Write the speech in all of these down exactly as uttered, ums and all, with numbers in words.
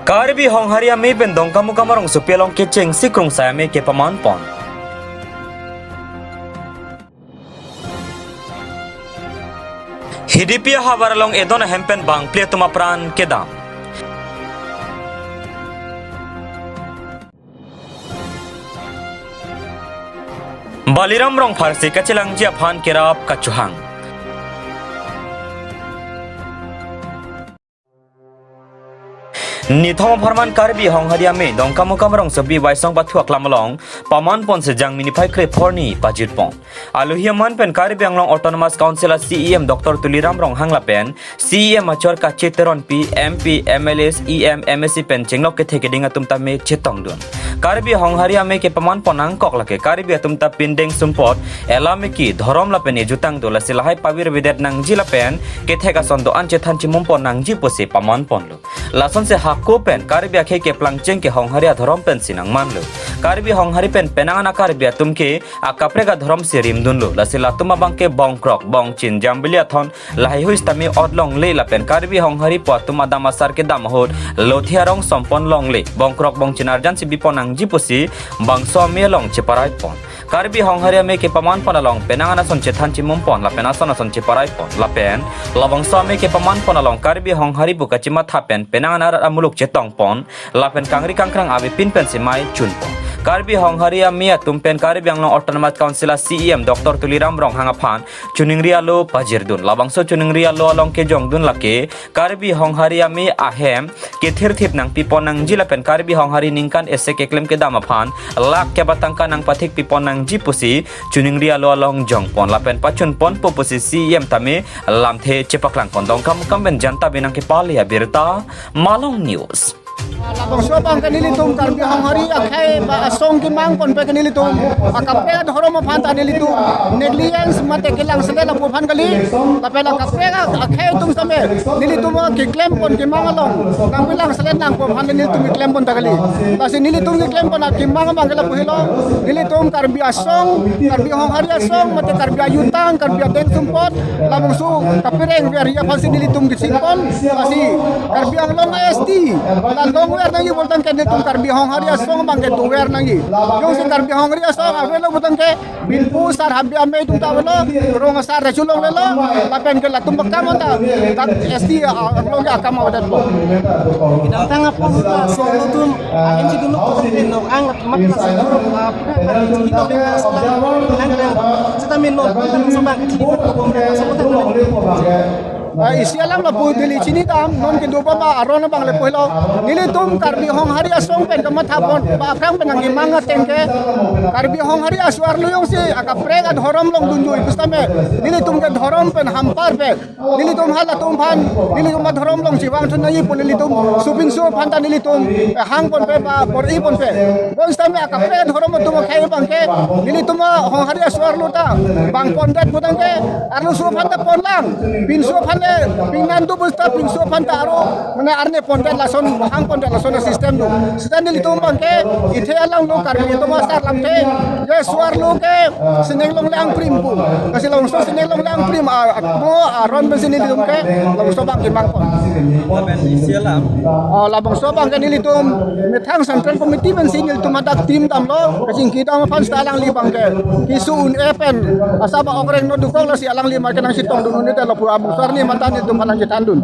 Karbi Honghari Amei pen Dongkamukam arongsopi along kechengsi krungsai amei kepaman pon. Hidipi ahavar along edon ahem pen bangphli atum apran kedam. Baliram Rongpharsi kachelangji aphan kerap kachohang. Nithom apharman Karbi Honghari Amei Dongkamukam arongsopi Waisong Pathu aklam along paman ponsi Jangmi niphai krepho arni pajir pon. Alohi aman pen Karbi Anglong Autonomous Council a CEM Doctor Tuliram Ronghang lapen CEM achor Kache Teronpi, MP, MLAs, EM, MAC pen chenglok kethe keding atum tame chetongdun. Karbi Honghari Amei kepaman pon nangkok lake Karbi atum ta pindeng sumpot, elam eki, dhorom lapen ejutang do, lasi lahai pavir avedet nangji lapen kethek ason do-an chethan chimum pon nangji pusi paman ponlo. Lasonsi hako pen Karbi akhei keplangcheng ke Honghari adhorom pensi nangmanlo. Karbi Honghari pen penang an a-Karbi atum ke akaprek adhorom si rimdunlo. Lasi latum abang ke bongkrok, bongchin, jambili athon, lahaihui sitame ot longle lapen Karbi Honghari pu atum adam asar kedam ahut lothe arong sompon longle, bongkrok bongchin arjansi bipon nangji pusi bangso amei along cheparai pon. Karbi Honghari Amei kepaman pon along penang an ason chethan chimum pon lapen ason ason cheparai pon lapen labangso amei kepaman pon along Karbi Honghari pu kachematha pen penang an arat amuluk chetong pon lapen kangri kangkrang avepin pensi mei chun pon. Karbi Honghari Amei atum pen Karbi Anglong Autonomous Council a CEM Doctor Tuliram Ronghang aphan choningri alo pajirdun. Labangso choningri alo along kejongdun lake Karbi Honghari Amei ahem kethirthip nangpipon nangji lapen Karbi Honghari ningkan isi keklem kedam aphan lakh kep atangka nangpathik pipon nangji pusi choningri alo along jongpon lapen pachun ponpo pusi CEM tame lamthe chepaklang pon. Dongkamukam pen Janta Binang kepale abirta, Malong News. Labangso abang ke nelitum Karbi Honghari akhei ba asong kemang ponpe ke nelitum akaprek adhorom aphan ta nelitum negligence mate kelang selet lapu aphan kali. Lapen akaprek akhei atum sitame nelitum keklem pon kemang along nangpilang selet nangpo aphan nelitum keklem pon ta kali. Lasi nelitum keklem pon akemang abang ke lapu helo. Nelitum Karbi asong, Karbi Honghari asong mate Karbi ajutang, Karbi adeng sumpot, labangso kapireng veri aphansi nelitum kesik pon. Lasi Karbi Anglong ST la longver nangji pulotangte nelitum Karbi Honghari asong abang ke dover nangji. Jongsi Karbi Honghari asong avelo pulotangte binpu sar Habbi Amei atum ta avelo, rong asar rechu longlelo, lapen ke latum pakam ta, dak ST Anglong ke akam avedet po. Kedamtang apor ta solo atum ahem chedunlo pulotangte nok ang mat la solo, ah, pura chini longle solo. Nang ta seta min non pun tang sabang chini pun kobom ta solo tang. Ah, isi alam lapu neli chinidam, non kedo ba ma aron abang lapu helo. Nelitum Karbi Honghari asong pen kamatha pon, ba aphrang pen nangkemang ateng ke Karbi Honghari aso-arlo jongsi akaprek adhorom along dunjui pusitame nelitum ke dhorom pen hampar pen. Nelitum halatum aphan, nelitum adhorom along chevangthu nangji pu nelitum sopinso aphan ta nelitum, eh, hang ponpe ba bor-i ponpe. Bonsitame akaprek adhorom atum akhei abang ke nelitum Honghari aso-arlo ta bang pondet pulotangte arloso aphan ta ponlang, pinso aphan le pingnan do pusita pinso aphan ta aro mane arne pondet lason hang pondet lason system do. Seta nelitum abang ke ithe alanglo Karbi atum asar lamthe, je so-arlo ke sining longle angprim pu. Lasi labangso sining longle angprim a, akmo aron pensi nelitum ke labangso abang kemang pon. Lapen isi alam. Ah, labangso abang ke nelitum methang Central Committee pensi nelitum hadak team damlo, kachingki dam aphan seta alangli abang ke keso un-e pen asap a-ok reng no dokok, lasi alangli ma ke nangchetongdun un-e det lapu abang so arni mata nelitum aphan nangchethandun.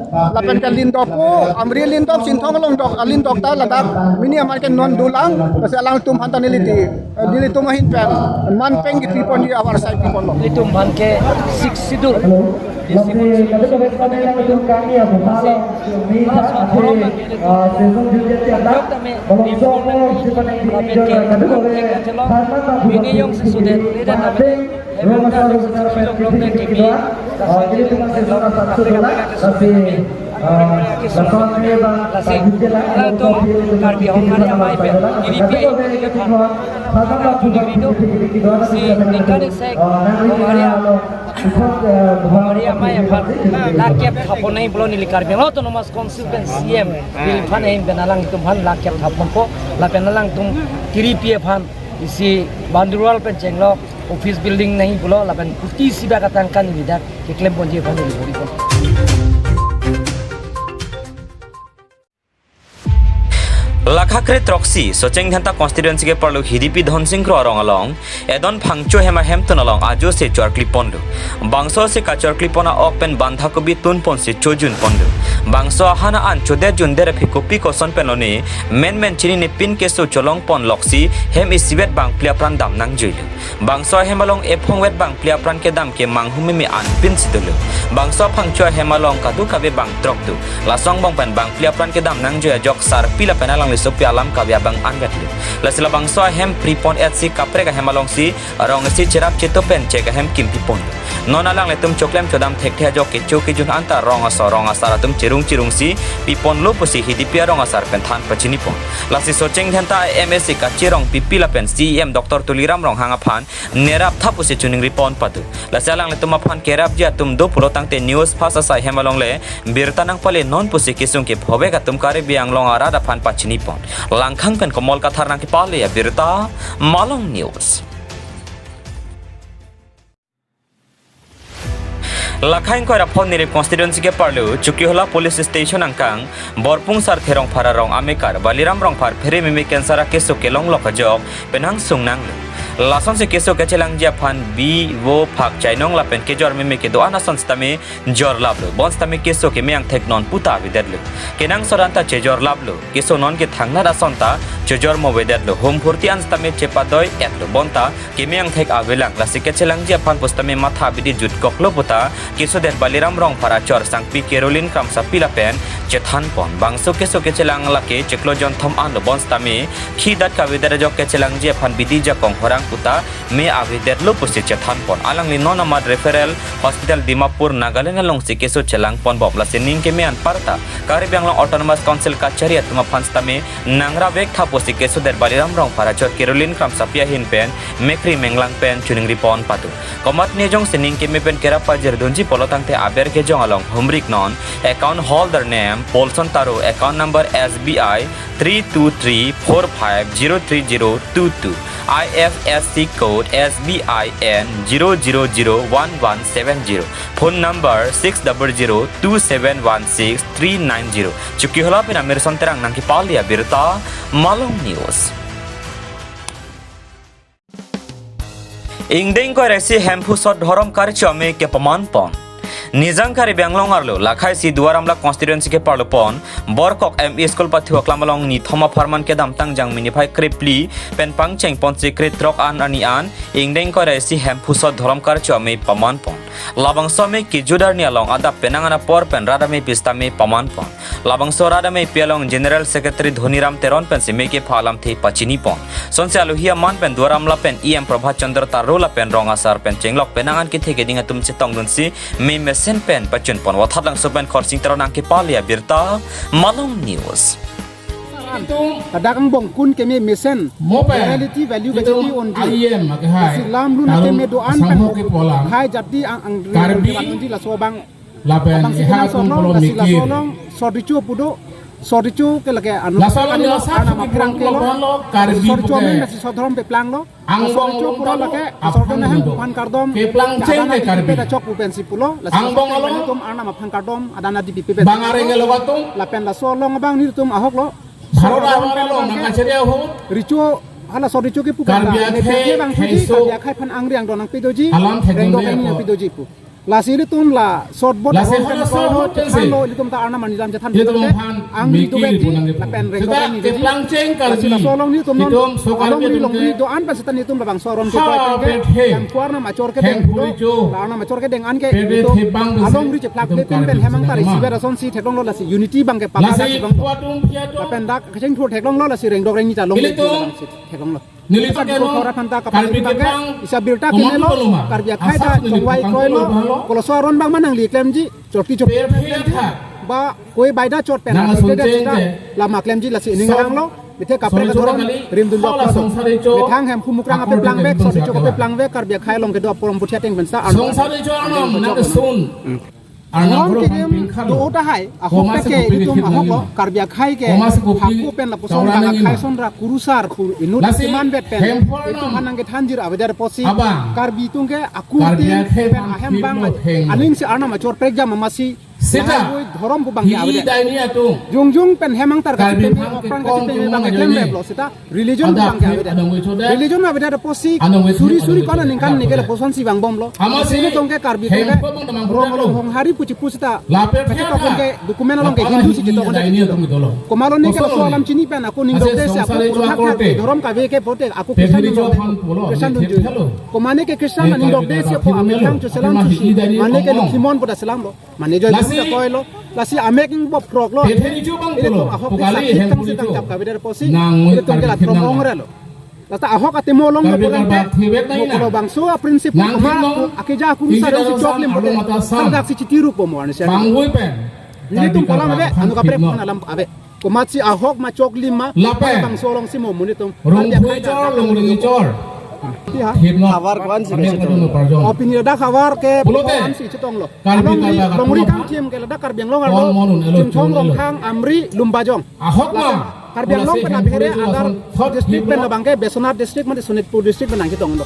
Lapen ke lindok pu, Amri lindok, Chinthong lindok, alindok ta ladak mini amat ke non dolang, lasi alangtum aphan ta neli ti, eh, nelitum ahin pen man peng kiti ponji avarsai pi ponlo. Nelitum aphan ke Sixth Schedule, Sixth Schedule, ini jongsi sudah, ini dah kami Roma Saru Besar P P P K dua, ah, jadi cuma saya sudah satu dolar, tapi, ah, dasar saya bang, lasi, Pak Yudhila, latum Karbi Honghari Amei pen, K D P A, K D P A, K D P A, K D P A, si ningkan isi, ah, Honghari, Honghari Amei aphan, lakh kep thapon nangji pulo neli Karbi Anglong Autonomous Council pen C M, neli aphan ahin pen alangtum aphan lakh kep thapon po, lapen alangtum K D P A aphan, isi Bandarwal pen chenglok, office building nangji pulo lapen kuti isi bak atangka neli dak keklem ponji aphan neli bor-i pon. Lakha kre throksi, Socheng Dhenta constituency ke-arlo Hidipi Dhonsing Kro arong along, Edon Phangcho hem ahemtun along ajo se chorkli ponlo. Bangso se kachorkli pon a-ok pen bandhakobi tun ponsi chojun ponlo. Bangso ahan an chodet jundet aphi kopi koson pen lone, menmen chinine pin keso cholong pon loksi, hem isivet bangphli apran dam nangjoilo. Bangso ahem along ephongvet bangphli apran kedam ke manghumeme an pinsi dolo. Bangso aphangcho ahem along kadokave bang throk do. Laso angbong pen bangphli apran kedam nangjoi ajok sarpi lapen alangli sopi alam kave abang anvetlo. Lasi labangso ahem phri pon-etsi kaprek ahem alongsi rong isi cherap cheto pen chek ahem kimpi ponlo. Non alanglitum choklem chodam thekthe ajok kecho kejun anta rong aso rong asar atum cherung cherungsi pi ponlo pusi Hidipi arong asar pen than pachini pon. Lasi Socheng Dhenta M A C kachirong pipi lapen C E M Doctor Tuliram Ronghang aphan nerap tha pusi choningri pon pado. Lasi alanglitum aphan kerapji atum do pulo tangte news phas asai hem along le birta nangpale non pusi kesung kephovek atum Karbi Anglong arat aphan pachini pon. Langkhang pen Komol Kathar nangkepale abirta, Malong News. Lakha ingkoi ra pho Nilip constituency ke-arlo, Chokihola Police Station angkang, Borpung Sarthe Rongphar arong amekar, Baliram Rongphar phere meme cancer akeso kelong lok ajok, penang sung nanglo. Lasonsi keso kechelangji aphan bi, vo, phak, chainong lapen kejor meme kedo-an ason sitame jorlaplo, bonsitame keso keme angthek non puta avedetlo. Kenangsot anta chejorlaplo, keso non kethangnat ason ta chejor mo avedetlo, hum phurti an sitame chepadoi-etlo, bonta keme angthek avelang, lasi kechelangji aphan pusitame matha abidi jutkoklo puta, kesodet Baliram Rongphar achor sangpi Caroline Kramsapi lapen chethan pon. Bangso keso kechelang lake chiklo jonthom anlo, bonsitame khidat kavedet ajok kechelangji aphan bidi jakong horang puta me avedetlo pusi chethan pon. Alangli non amat referral hospital Dimapur, Nagaland alongsi keso chelang ponbom. Lasi ning keme anparta Karbi Anglong Autonomous Council kachari atum aphan sitame nangravek tha pusi kesodet Baliram Rongphar achor Caroline Kramsapi ahin pen mekri menglang pen choningri pon pado. Komatne jongsi ning keme pen kerap pajirdunji pulo tangte aber kejong along humrik non, account holder name Polson Taro, account number S B I three two three four five zero three zero two two, I F S C code S B I N zero zero zero one one seven zero, phone number six double zero two seven one six three nine zero. Chokihola pen Amirson Terang nangkepale abirta, Malong News. Ingdeng ingkoi ra isi Hemphu Sot Dhorom Karcho Amei kepaman pon. Nijang Karbi Anglong arlo, Lakha isi Duar Amla constituency ke-arlo pon, Borkok M E School pathu aklam along nithom apharman kedamtang Jangmi niphai krephli pen pangcheng ponsi krethrok an arni an, ingdeng ingkoi ra isi Hemphu Sot Dhorom Karcho Amei paman pon. Labangso amei kejut arni along adap penang an apor pen rat ameipi sitame paman pon. Labangso rat ameipi along General Secretary Dhoniram Teron pensi mei kepha alamthe pachini pon. Sonsi alohi aman pen Duar Amla pen E M Prabhat Chandra Taro lapen rong asar pen chenglok penang an kethe keding atum chetongdunsi mei mesen pen pachun pon. Vathat Langso pen Khorsing Teron nangkepale abirta, Malong News. Ladak angbong kun keme mesen. Mo pen. Reality value itum kachiti ondi. I M ake hai. Lasi lam lun Tarum keme do-an pen. Sangho ke polam. Hai jati ang, ang Karbi. Ri-, ri-, laso abang. Lapen abang si eha kenang atum solo, pulo lasi mikir. Laso along, sot recho pu do, sot recho ke lake anu. Laso along keplang lo, lasa arnam aphrang ke lo. Lo, Karbi sot recho puke. Amen lasi Sot Dhorom peplanglo. Angbong along pulo lake, Sot Dhorom aphan hem do. Aphan kardom. Keplang cheng le Karbi. Peda chok pu pensi pulo, lasi angbong along itum arnam aphan kardom, adan adi pipe. Bang areng lo atum. Lapen laso along abang nelitum ahok lo. Bharot Sot Dhorom ahok lo, abang ke nangkachari ahut. Recho, hala sot recho kepu Karbi pen akhei, ne bang tuji, kheiso. Karbi akhei aphan angri angdon nangpidoji. Alam theklong rengdok ne angri ako. Nangpidoji pu. Lasi ilitum la sot bot lasi hala sot bot than lo, ilitum ta arnam ani lam chethan ilitum than lo, aphan angri mikir doji, ipu nang ipu. Lapen rengdok seta angri doji. Keplang cheng Karbi. Lasi laso along nelitum non itum so Karbi alongri atum longri ke do-an pen seta nelitum labangso aron ke ha, koi pen ke, pet he. Yang kuar nam achor kedeng hem do, puri cho. La arnam achor kedeng an ke pet he itum thebang do alongri si. Cheplak itum le pin pen Karbi hemang ta isi ber asonsi theklonglo lasi unity abang ke pala lasi si bang. Puatum piatum. Lapen dak kachingthur theklonglo lasi rengdok rengni ta long ilitum. Theklonglo. Nelitum seta keno, dukhu khora phanta kapal Karbi bang ke, keplang, isa birta kemelo, Karbi akhei ta chongvai kroilo, koloso aron abang ma nangli klemji, chorti chorti klemji, ba koi baida chot pen, nang asun cheng ke, lama klemji lasi ining arang lo, mithe kaprek adhorom, rimdun lo, methang hem khumukrang ape plangvek, sot recho ape plangvek, Karbi akhei along kedo aporom puthi ateng pensa, arnam. Songsar recho arnam, nang sun. Arnam kekim do tahai, ahok ke itum ahok lo, Karbi akhei ke, haku pen lapuson bang akhei sonra kurusar pu inut lasi keman vet pen, itum aphan nangkethanjir avedar pusi, abang. Karbi atum ke akur Karbi akhei pen ahem bang, aning si arnam achor prekjam amatsi, Sita, lahai dhorom pu abang ke hi avedet. Daini atum, jongjong pen hem angtar Karbi kachepeng, aphrang kachepeng abang ke klemreplo sita. Religion pu abang ke avedet. Religion avedet apotsi suri suri ko-an aningkan neke lapuson si vangbomlo. Amatsi ilitum ke Karbi atum ke Ronghari pu chipu sita. Lapen kachepeng ke document along ke Hindu si chetong. Komatlo neke laso alam chini pen ako ning dokde si ako pura thak dhorom kave ke pote ako Christian dun, Christian dunji. Komane ke Christian ning dokde si ako amethang choselam chosi. Mane ke Lokhimon pu ta selamlo. Mane joy pun ta koilo. Lasi amek ning bop kroklo. Ilitum ahok ke sakhi tang si tang chap kavedet apotsi ilitum ke la throng ongrelo. Lata ahok atimo along na pulang ke mo kolobangso a-principle ama akeja akun sa si choklim pote. Sangdak si chitiru po mo arni sia. Ilitum kolam ave, ano kaprek pon alam ave. Komatsi ahok ma choklim ma, lapen bangso along si mo monit atum. Rongphoi chor, Longri chor. Iya. Havar ko-an si chetong. Opini ladak havar ke ko-an si chetonglo. Along ri, Longri kangthim ke ladak Karbi Anglong arlo Chimthong, Rongkhang, Amri, Lumbajong. Ahok ma Karbi Anglong pen abhere adar district pen abang ke Biswanath district mate Sonitpur district pen nangchetonglo.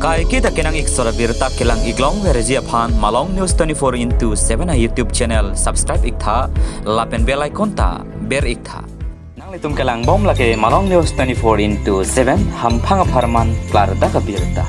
Kaike ta kenang ik sora birta kelang iklong verji aphan Malong News twenty-four into seven a YouTube channel subscribe iktha lapen bell icon ta ber iktha. Nanglitum kelangbom lake Malong News twenty-four into seven, hamphang apharman klardak abirta.